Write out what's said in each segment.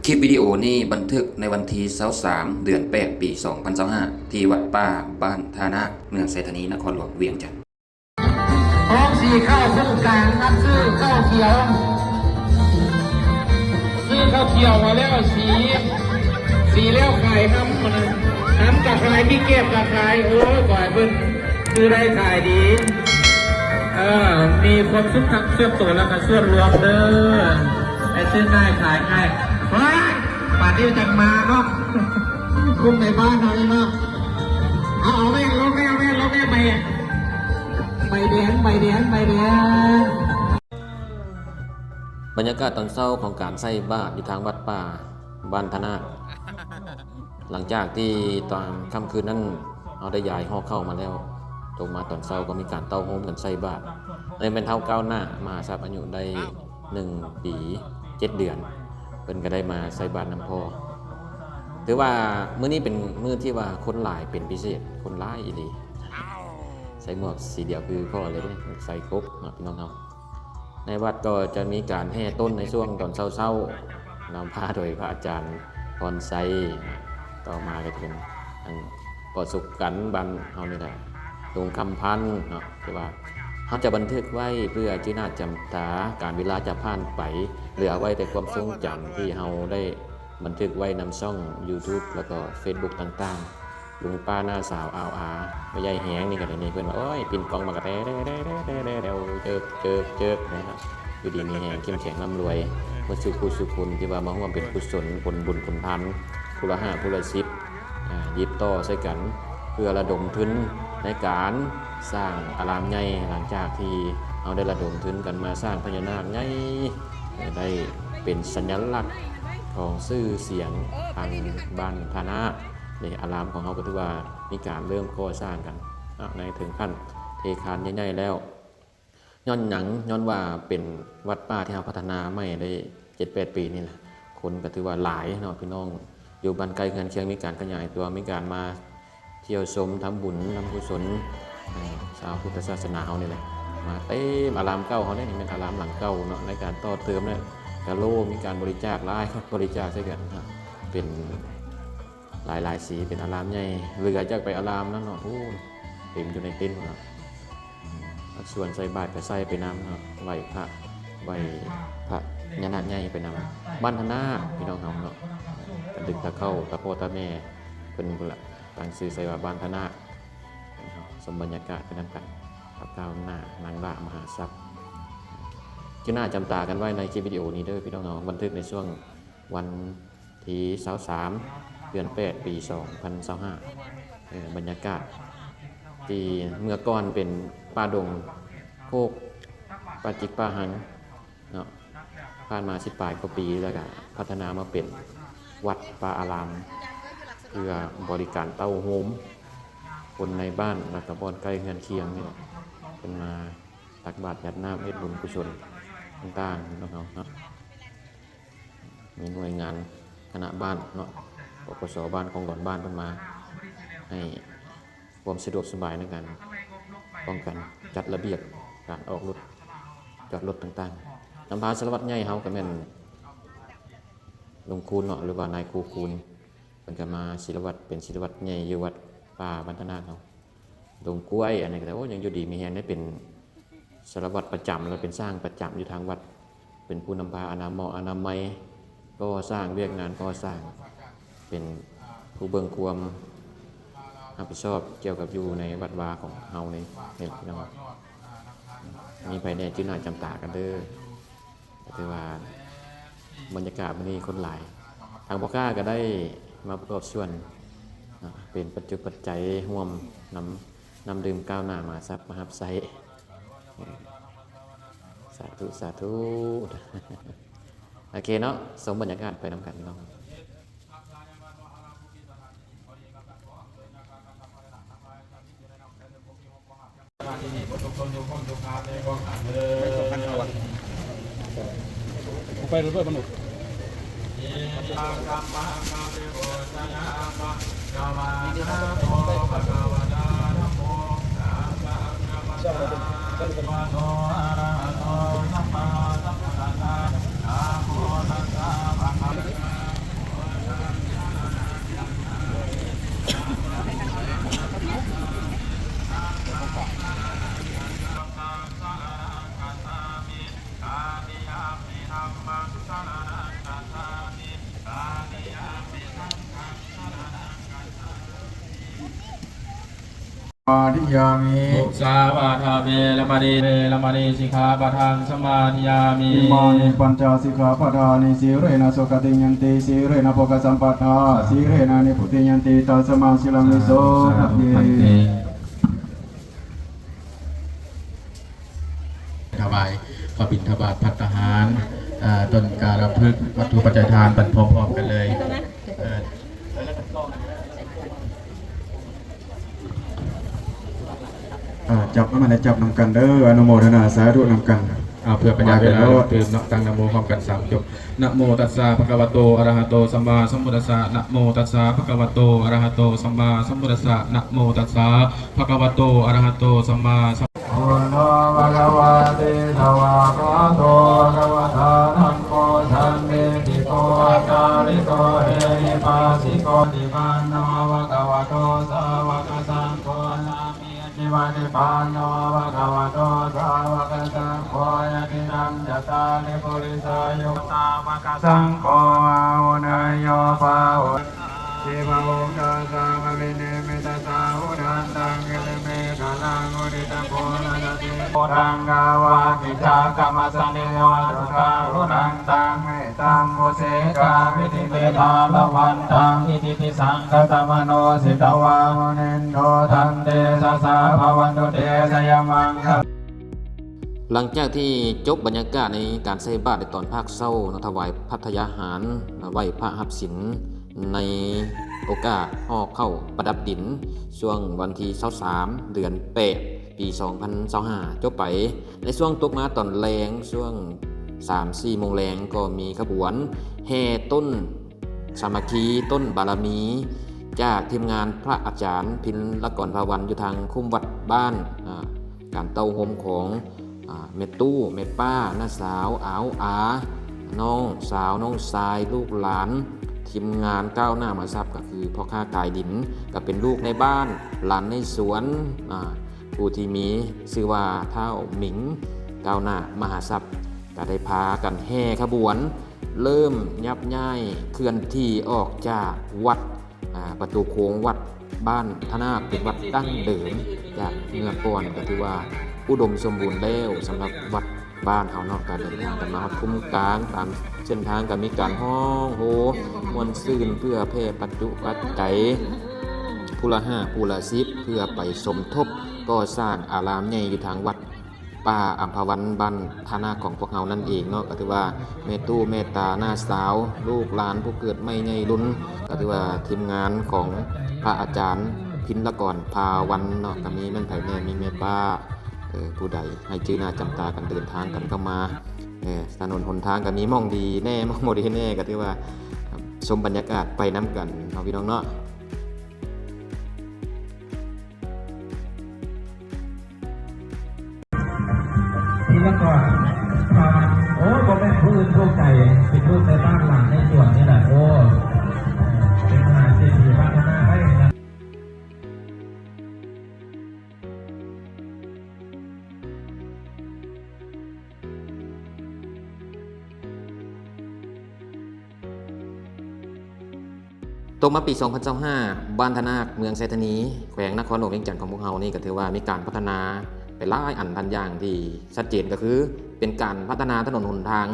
ຄລິບວິດີໂອນີ້ບັນທຶກໃນວັນທີຊາວສາມ ເດືອນແປດ ປີສອງພັນຊາວຫ້າ ທີ່ວັດປ່າບ້ານທ່ານາກ ເມືອງໄຊທານີ ນະຄອນຫຼວງວຽງຈັນ. ຂອງສີຂາວຜູ້ກາງນັດຊື້ເຂົ້າຂຽວ ຊື້ເຂົ້າຂຽວມາແລ້ວສີ ສີແລ້ວຂາຍຫຳ ຫຳກະຂາຍ ຂີ້ແກບກະຂາຍ ໂອ້ຍ ຂໍໃຫ້ເພິ່ນຊື້ໄດ້ຂາຍດີ ເອີ ມີຄວາມສຸກທັງສ່ວນຕົວ ແລະກະສ່ວນລວມເດີ ໃຫ້ຊື້ງ່າຍຂາຍງ່າຍ ວ້າຍ ບາດນີ້ຈັ່ງມາເນາະ ຄຸມໃນບ້ານເຮົານີ້ເນາະ ເອົາ ເອົາແວ່ນລົງແນ່ ເອົາແວ່ນລົງແນ່ ໃບ ໃບແດງ ໃບແດງ ໃບແດງ. ບັນຍາກາດຕອນເຊົ້າຂອງການໃສ່ບາດຢູ່ທາງວັດປ່າບ້ານທະນາກ ຫຼັງຈາກທີ່ຕອນຄ່ຳຄືນນັ້ນ ເຮົາໄດ້ຢາຍຫໍ່ເຂົ້າມາແລ້ວ ຕົກມາຕອນເຊົ້າກໍມີການເຕົ້າໂຮມກັນໃສ່ບາດ ເອີ ແມ່ນເຖົ້າກ້າວໜ້າມະຫາຊັບ ອາຍຸໄດ້ໜຶ່ງປີເຈັດເດືອນ ເພິ່ນກໍໄດ້ມາໃສ່ບາດນຳພໍ່. ຖືວ່າມື້ນີ້ເປັນມື້ທີ່ວ່າຄົນຫຼາຍເປັນພິເສດ ຄົນຫຼາຍອີ່ຫຼີ ໃສ່ໝວກສີດຽວຄືພໍ່ເລີຍເດ້ ໃສ່ກົບເນາະພີ່ນ້ອງເຮົາ. ໃນວັດກໍຈະມີການແຫ່ຕົ້ນໃນຊ່ວງຕອນເຊົ້າໆ ນຳພາໂດຍພະອາຈານພອນໄຊ ຕໍ່ມາກໍຈະເປັນ ອັນ ພໍ່ສຸກກັນບ້ານເຮົານີ້ແຫຼະ ລຸງຄຳພັນເນາະ ທີ່ວ່າເຮົາຈະບັນທຶກໄວ້ເພື່ອຈິນາຈຳຕາ ການເວລາຈະຜ່ານໄປ ເຫຼືອໄວ້ແຕ່ຄວາມຊົງຈຳທີ່ເຮົາໄດ້ບັນທຶກໄວ້ນຳຊ່ອງຢູທູບ ແລ້ວກໍເຟສບຸກຕ່າງໆ ລຸງປ້ານ້າສາວອາວອາ ແມ່ໃຫຍ່ແຮງນີ້ກໍໄດ້ນີ້ ເພິ່ນວ່າ ໂອ້ຍ ປິ່ນກອງມາກະແຕ່ແຕ່ແຕ່ແຕ່ແຕ່ ເຈີກເຈີກເຈີກ ນະ ຢູ່ດີມີແຮງ ເຂັ້ມແຂງ ລ່ຳລວຍ ໝົດສູ່ຜູ້ສູ່ຄົນທີ່ວ່າມາຮ່ວມເປັນກຸສົນ ຜົນບຸນຜົນທານ ຜູ້ລະຫ້າຜູ້ລະສິບ ອ່າ ຫຍິບຕໍ່ໃສ່ກັນ ເພື່ອລະດົມທຶນໃນການສ້າງອາລາມໃຫຍ່ ຫຼັງຈາກທີ່ເຮົາໄດ້ລະດົມທຶນກັນມາສ້າງພະຍານາກໃຫຍ່ ໄດ້ເປັນສັນຍະລັກຂອງຊື່ສຽງທາງບ້ານທ່ານາກ. ນີ້ອາລາມຂອງເຮົາກໍຖືວ່າມີການເລີ່ມກໍ່ສ້າງກັນເນາະ ໃນເຖິງຂັ້ນເທຄານໃຫຍ່ໆແລ້ວ. ຍ້ອນຫຍັງ? ຍ້ອນວ່າເປັນວັດປ່າທີ່ເຮົາພັດທະນາໃໝ່ໄດ້ເຈັດແປດປີນີ້ແຫຼະ ຄົນກໍຖືວ່າຫຼາຍເນາະ ພີ່ນ້ອງຢູ່ບ້ານໃກ້ເຮືອນຄຽງ ມີການຂະຫຍາຍຕົວ ມີການມາທ່ຽວຊົມທຳບຸນທຳກຸສົນ ເອີ ຊາວພຸດທະສາສະໜາເຮົານີ້ແຫຼະ ມາເຕັມ. ອາລາມເກົ່າເຮົານີ້ແມ່ນອາລາມຫຼັງເກົ່າເນາະ ໃນການຕໍ່ເຕີມນີ້ກະໂລ ມີການບໍລິຈາກຫຼາຍ ບໍລິຈາກໃສ່ກັນເນາະ ເປັນ ຫຼາຍໆສີ ເປັນອາລາມໃຫຍ່ ເຫຼືອຈາກໄປອາລາມນັ້ນເນາະ ໂອ້ ເຕັມຢູ່ໃນເຕັນພຸ້ນນະ. ພາກສ່ວນໃສ່ບາດກໍໃສ່ໄປນຳເນາະ ໄຫວ້ພະ ໄຫວ້ພະຍານາກໃຫຍ່ໄປນຳ. ບ້ານທະນາກ ພີ່ນ້ອງເຮົາເນາະ ກະດຶກຕາເຖົ້າຕາພໍ່ຕາແມ່ເພິ່ນພຸ້ນລະ ຕັ້ງຊື່ໃສ່ວ່າບ້ານທະນາກ. ຊົມບັນຍາກາດໄປນຳກັນ ກັບທ້າວໜ້ານາງຫຼ້າມະຫາສັກ ຈື່ໜ້າຈຳຕາກັນໄວ້ໃນຄລິບວິດີໂອນີ້ເດີ ພີ່ນ້ອງເຮົາ. ບັນທຶກໃນຊ່ວງວັນ ທີຊາວສາມ ເດືອນແປດ ປີສອງພັນຊາວຫ້າ ເອີ ບັນຍາກາດທີ່ເມື່ອກ່ອນເປັນປ່າດົງໂຄກປ່າຈິກປ່າຮັງເນາະ ຜ່ານມາສິບປາຍກວ່າປີ ແລ້ວກະພັດທະນາມາເປັນວັດວາອາລາມ ເພື່ອບໍລິການເຕົ້າໂຮມຄົນໃນບ້ານ ແລ້ວກະບ່ອນໃກ້ເຮືອນຄຽງນີ້ແຫຼະ ເພິ່ນມາຕັກບາດຢາດນ້ຳ ເຮັດບຸນກຸສົນຕ່າງໆເນາະ. ມີໜ່ວຍງານຄະນະບ້ານເນາະ ປກສ ບ້ານ ກອງຫຼອນບ້ານ ເພິ່ນມາໃຫ້ຄວາມສະດວກສະບາຍໃນການປ້ອງກັນ ຈັດລະບຽບການອອກລົດ ຈອດລົດຕ່າງໆ. ນຳພາສາລະວັດໃຫຍ່ເຮົາກໍແມ່ນລຸງຄູນເນາະ ຫຼືວ່ານາຍຄູຄູນ ເພິ່ນກໍມາສິລະວັດ ເປັນສິລະວັດໃຫຍ່ຢູ່ວັດປ່າບ້ານທະນາກເຮົາ. ດົງກ້ວຍ ອັນນີ້ກໍ ໂອ້ ຍັງຢູ່ດີມີແຮງ ໄດ້ເປັນສາລະວັດປະຈຳ ແລະ ເປັນຊ່າງປະຈຳຢູ່ທາງວັດ ເປັນຜູ້ນຳພາອະນາໝໍອະນາໄມ ກໍ່ສ້າງ ວຽກງານກໍ່ສ້າງ ເປັນຜູ້ເບິ່ງຄວາມຮັບຜິດຊອບກ່ຽວກັບຢູ່ໃນວັດວາຂອງເຮົານີ້ ນີ້ແຫຼະພີ່ນ້ອງ. ມີໃຜແດ່ ຈື່ໜ້າຈຳຕາກັນເດີ. ກໍຖືວ່າບັນຍາກາດມື້ນີ້ຄົນຫຼາຍ ທາງພໍ່ຄ້າກໍໄດ້ມາປະກອບສ່ວນເນາະ ເປັນປັດຈຸປັດໄຈຮ່ວມນຳ ນ້ຳດື່ມກ້າວໜ້າມາສັບມາຮັບໃຊ້. ສາທຸ ສາທຸ. ໂອເຄເນາະ ຊົມບັນຍາກາດໄປນຳກັນເນາະ. ໄປເລີຍ ມະນຸດ. ສະມາທິຍາມິ ມຸສາວາທາເວລະມະນີ ເວລະມະນີສິກຂາປະທັງສະມາທິຍາມິ ອິມານິປັນຈະສິກຂາປະທານິ ສີເລນະສຸຂະຕິງຍັນຕິ ສີເລນະໂພກະສຳປະທາ ສີເລນະນິບພຸດຕິງຍັນຕິ ຕັດສະມາສີລັງວິໂສ ພັນເຕ ຖວາຍພະບິນທະບາດ ພັດຕາຫານ ເອີ ຕົ້ນກາລະພຶກ ວັດຖຸປັດໄຈທານ ໄປພ້ອມໆກັນເລີຍ ເອີ ອ່າ ຈັບນຳ ມາແລ້ວຈັບນຳກັນເດີ ອະນຸໂມທະນາສາທຸນຳກັນ ເອົາ ເພື່ອເປັນການເວລາ ຕື່ມເນາະ ຕັ້ງນະໂມພ້ອມກັນສາມຈົບ ນະໂມຕັດສະ ພະຄະວະໂຕ ອະລະຫະໂຕ ສຳມາສຳພຸດທັດສະ ນະໂມຕັດສະ ພະຄະວະໂຕ ອະລະຫະໂຕ ສຳມາສຳພຸດທັດສະ ນະໂມຕັດສະ ພະຄະວະໂຕ ອະລະຫະໂຕ ສຳມາສຳ ໂອໂນ ພະຄະວາ ຕິສະວາຄາໂຕ ພະຄະວະຕາ ທຳໂມ ສັນທິດຖິໂກ ອາກາລິໂກ ເອຫິປັດສິໂກ ສຸປະຕິປັນໂນ ພະຄະວະໂຕ ສາວະກະສັງໂຄ ສາມີ ປະຕິປັນໂນ ພະຄະວະໂຕ ສາວະກະສັງໂຄ ຍະທິນຳ ຈະຕາລິ ປຸລິສາຍຸ ສາວະກະສັງໂຄ ອາຫຸເນຍໂຍ ພາຫຸ ເທວະອົງຄາສາວະລິເນມິຕະສາຫຸທັນຕັງ ກິລິເມຂະລັງ ອຸດິຕະພູລະສະຕິ ໂກຕັງ ກາວາກິດຈັກຂະມັດສະເນ ວະສຸດທາຫຸນັນຕັງ ເມ ຕັມມຸເສກາວິທິເຕທາລະວັນຕັງ ອິຕິປິສັງຄະຕະມະໂນ ສິດຕະວາມຸນິນໂດ ທັນເຕຊະສາ ພະວັນຕຸ ເຕຊະຍະມັງຄະ ຫຼັງຈາກທີ່ຈົບບັນຍາກາດໃນການໃສ່ບາດໃນຕອນພາກເຊົ້າເນາະ ຖວາຍພັດທະຍາຫານ ໄຫວ້ພະຮັບສິນ ໃນໂອກາດຫໍ່ເຂົ້າປະດັບດິນ ຊ່ວງວັນທີຊາວສາມ ເດືອນແປດ ປີສອງພັນຊາວຫ້າ ຈົບໄປ. ໃນຊ່ວງຕົກມາຕອນແລງ ຊ່ວງສາມສີ່ໂມງແລງ ກໍມີຂະບວນແຫ່ຕົ້ນສາມັກຄີ ຕົ້ນບາລະມີ ຈາກທີມງານພະອາຈານພິນລະກອນພາວັນ ຢູ່ທາງຄຸ້ມວັດບ້ານ ອາ ການເຕົ້າໂຮມຂອງ ອາ ແມ່ຕູ້ ແມ່ປ້າ ນ້າສາວ ອາວ ອາ ນ້ອງສາວ ນ້ອງຊາຍ ລູກຫຼານ ທີມງານກ້າວໜ້າມະຫາຊັບ ກໍຄືພໍ່ຄ້າຂາຍດິນ ກໍເປັນລູກໃນບ້ານ ຫຼານໃນສວນ ອາ ຜູ້ທີ່ມີຊື່ວ່າທ້າວໝິງ ກ້າວໜ້າມະຫາຊັບ ກໍໄດ້ພາກັນແຫ່ຂະບວນ ເລີ່ມຍັບຍ້າຍເຄື່ອນທີ່ອອກຈາກວັດ ອາ ປະຕູໂຄງວັດບ້ານທະນາກ ເປັນວັດດັ້ງເດີມ ຈາກເມື່ອກ່ອນກໍຖືວ່າອຸດົມສົມບູນແລ້ວ ສຳລັບວັດບ້ານເຮົາເນາະ. ກໍເດີນທາງກັນມາຮອດຄຸ້ມກາງ ຕາມເສັ້ນທາງກໍມີການຮ້ອງໂຮມ່ວນຊື່ນ ເພື່ອແຜ່ປັດຈຸປັດໄຈ ຜູ້ລະຫ້າ ຜູ້ລະສິບ ເພື່ອໄປສົມທົບກໍ່ສ້າງອາລາມໃຫຍ່ຢູ່ທາງວັດ ປ່າອຳພາວັນ ບ້ານທ່ານາກຂອງພວກເຮົານັ້ນເອງເນາະ. ກໍຖືວ່າແມ່ຕູ້ແມ່ຕາ ນ້າສາວ ລູກຫຼານຜູ້ເກີດໃໝ່ໃຫຍ່ລຸນ ກໍຖືວ່າທີມງານຂອງພະອາຈານພິນລະກອນພາວັນເນາະ ກໍມີແມ່ນໃຜແດ່ ມີແມ່ປ້າ ເອີ ຜູ້ໃດໃຫ້ຈື່ໜ້າຈຳຕາກັນ ເດີນທາງກັນເຂົ້າມາ ເອີ ຖະໜົນຫົນທາງກໍມີໝ່ອງດີແດ່ ໝ່ອງບໍ່ດີແດ່ ກໍຖືວ່າຊົມບັນຍາກາດໄປນຳກັນເນາະ ພີ່ນ້ອງເນາະ. ທີລະກ່ອນຜ່ານ ໂອ້ ບໍ່ແມ່ນຜູ້ອື່ນຜູ້ໄກ ເປັນລູກໃນບ້ານຫຼານໃນສວນນີ້ແຫຼະ. ໂອ້ ເປັນມະຫາເສດຖີບ້ານທະນາໄດ້ນະ. ຕົກມາປີສອງພັນຊາວຫ້າ ບ້ານທະນາກ ເມືອງໄຊທານີ ແຂວງນະຄອນຫຼວງວຽງຈັນຂອງພວກເຮົານີ້ ກໍຖືວ່າມີການພັດທະນາໄປຫຼາຍອັນຫຼາຍຢ່າງ ທີ່ຊັດເຈນກໍຄືເປັນການພັດທະນາຖະໜົນຫົນທາງ.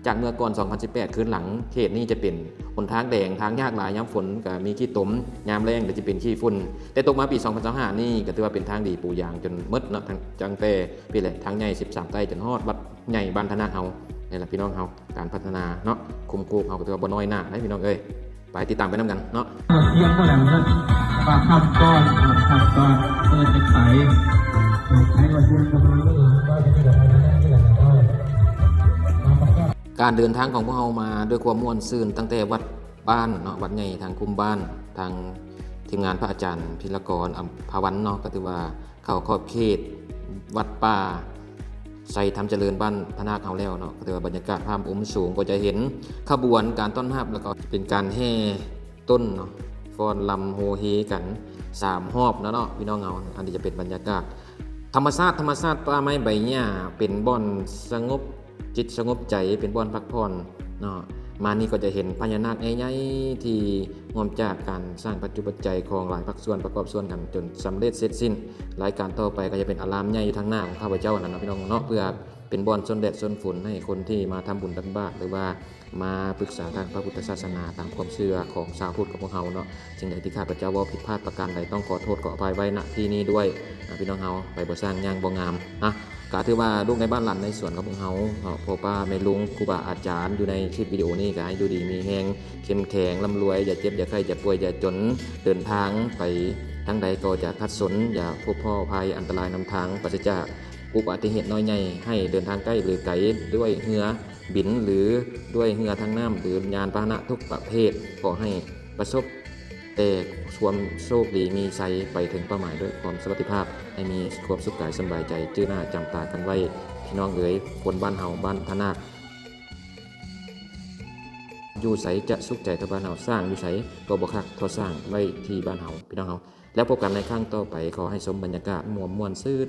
ຈາກເມື່ອກ່ອນສອງພັນສິບແປດ ຄືນຫຼັງ ເຂດນີ້ຈະເປັນຫົນທາງແດງ ທາງຍາກຫຼາຍ ຍາມຝົນກໍມີຂີ້ຕົມ ຍາມແລ້ງກໍຈະເປັນຂີ້ຝຸ່ນ. ແຕ່ຕົກມາປີສອງພັນຊາວຫ້ານີ້ ກໍຖືວ່າເປັນທາງດີປູຢາງຈົນໝົດເນາະ ຕັ້ງ ຕັ້ງແຕ່ພີ້ແຫຼະ ທາງໃຫຍ່ສິບສາມໃຕ້ ຈົນຮອດວັດໃຫຍ່ບ້ານທະນາກເຮົານີ້ແຫຼະ ພີ່ນ້ອງເຮົາ. ການພັດທະນາເນາະ ຄຸ້ມໂຄກເຮົາກໍຖືວ່າບໍ່ນ້ອຍໜ້າເດ້ ພີ່ນ້ອງເອີຍ. ໄປຕິດຕາມໄປນຳກັນເນາະ. ສຽງບໍ່ແຫຼະ ບາງຄຳກ່ອນ ບາງຄຳກ່ອນ ເອີ ເປັນໄປ ໃຫ້ວ່າສຽງປະມານນີ້ ວ່າຊິໄດ້ກັບໄປທາງນັ້ນ ການເດີນທາງຂອງພວກເຮົາມາດ້ວຍຄວາມມ່ວນຊື່ນ ຕັ້ງແຕ່ວັດບ້ານເນາະ ວັດໃຫຍ່ທາງຄຸ້ມບ້ານ ທາງທີມງານພະອາຈານພິລະກອນ ອຳພາວັນເນາະ ກໍຖືວ່າ ເຂົ້າຂອບເຂດວັດປ່າໄຊທຳຈະເລີນ ບ້ານທະນາກເຮົາແລ້ວເນາະ ກໍຖືວ່າບັນຍາກາດພາບມຸມສູງ ກໍຈະເຫັນຂະບວນການຕ້ອນຮັບ ແລ້ວກໍເປັນການແຫ່ຕົ້ນເນາະ ຟ້ອນລຳໂຮເຮກັນສາມຮອບນະເນາະ ພີ່ນ້ອງເຮົາ. ອັນນີ້ຈະເປັນບັນຍາກາດທຳມະຊາດ ທຳມະຊາດ ປ່າໄມ້ໃບຫຍ້າ ເປັນບ່ອນສະຫງົບຈິດສະຫງົບໃຈ ເປັນບ່ອນພັກຜ່ອນເນາະ. ມານີ້ກໍຈະເຫັນພະຍານາກໃຫຍ່ໆ ທີ່ຮ່ວມຈາກການສ້າງປັດຈຸປັດໄຈຂອງຫຼາຍພາກສ່ວນປະກອບສ່ວນກັນຈົນສຳເລັດເສັດສິ້ນ. ລາຍການຕໍ່ໄປກໍຈະເປັນອາລາມໃຫຍ່ຢູ່ທາງໜ້າຂອງຂ້າພະເຈົ້ານັ້ນເນາະ ພີ່ນ້ອງເນາະ ເພື່ອເປັນບ່ອນຊົນແດດຊົນຝົນໃຫ້ຄົນທີ່ມາທຳບຸນຕັກບາດ ຫຼືວ່າມາປຶກສາທາງພະພຸດທະສາສະໜາຕາມຄວາມເຊື່ອຂອງຊາວພຸດຂອງພວກເຮົາເນາະ. ສິ່ງໃດທີ່ຂ້າພະເຈົ້າເວົ້າຜິດພາດປະການໃດ ຕ້ອງຂໍໂທດຂໍອະໄພໄວ້ ນະ ທີ່ນີ້ດ້ວຍ. ອາ ພີ່ນ້ອງເຮົາ ໄປບໍ່ສ້າງຍ່າງບໍ່ງາມ. ອາ ກະຖືວ່າລູກໃນບ້ານຫຼານໃນສວນຂອງພວກເຮົາເນາະ ພໍ່ປ້າແມ່ລຸງ ຄູບາອາຈານ ຢູ່ໃນຄລິບວິດີໂອນີ້ ກະໃຫ້ຢູ່ດີມີແຮງ ເຂັ້ມແຂງ ລ່ຳລວຍ ຢ່າເຈັບ ຢ່າໄຂ້ ຢ່າປ່ວຍ ຢ່າຈົນ ເດີນທາງໄປທາງໃດກໍຢ່າຂັດສົນ ຢ່າພົບພໍ້ໄພອັນຕະລາຍນຳທາງ ປາສະຈາກອຸບັດຕິເຫດນ້ອຍໃຫຍ່ ໃຫ້ເດີນທາງໃກ້ ຫຼື ໄກ ດ້ວຍເຮືອບິນ ຫຼື ດ້ວຍເຮືອທາງນ້ຳ ຫຼື ຍານພາຫະນະທຸກປະເພດ ຂໍໃຫ້ປະສົບ ແຕ່ຄວາມໂຊກດີມີໄຊ ໄປເຖິງເປົ້າໝາຍດ້ວຍຄວາມສະຫວັດດີພາບ ໃຫ້ມີຄວາມສຸກກາຍສະບາຍໃຈ ຈື່ໜ້າຈຳຕາກັນໄວ້ ພີ່ນ້ອງເອີຍ ຄົນບ້ານເຮົາ ບ້ານທະນາກ ຢູ່ໃສຈະສຸກໃຈເທົ່າບ້ານເຮົາ ສ້າງຢູ່ໃສກໍບໍ່ຄັກເທົ່າສ້າງໄວ້ທີ່ບ້ານເຮົາ ພີ່ນ້ອງເຮົາ. ແລ້ວພົບກັນໃນຄັ້ງຕໍ່ໄປ ຂໍໃຫ້ຊົມບັນຍາກາດມ່ວນມ່ວນຊື່ນ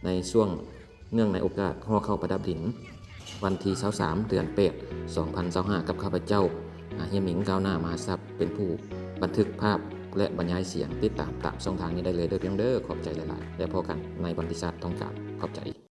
ໃນຊ່ວງ ເນື່ອງໃນໂອກາດຫໍ່ເຂົ້າປະດັບດິນ ວັນທີຊາວສາມ ເດືອນແປດ ສອງພັນຊາວຫ້າ ກັບຂ້າພະເຈົ້າ ອາ ເຮຍໝິງ ກ້າວໜ້າມະຫາຊັບ ເປັນຜູ້ບັນທຶກພາບ ແລະ ບັນຍາຍສຽງ. ຕິດຕາມຕາມຊ່ອງທາງນີ້ໄດ້ເລີຍເດີ ພີ່ນ້ອງເດີ. ຂອບໃຈຫຼາຍໆ ແລ້ວພົບກັນໃນວັນທີຊາດ ຕ້ອງການຂອບໃຈ.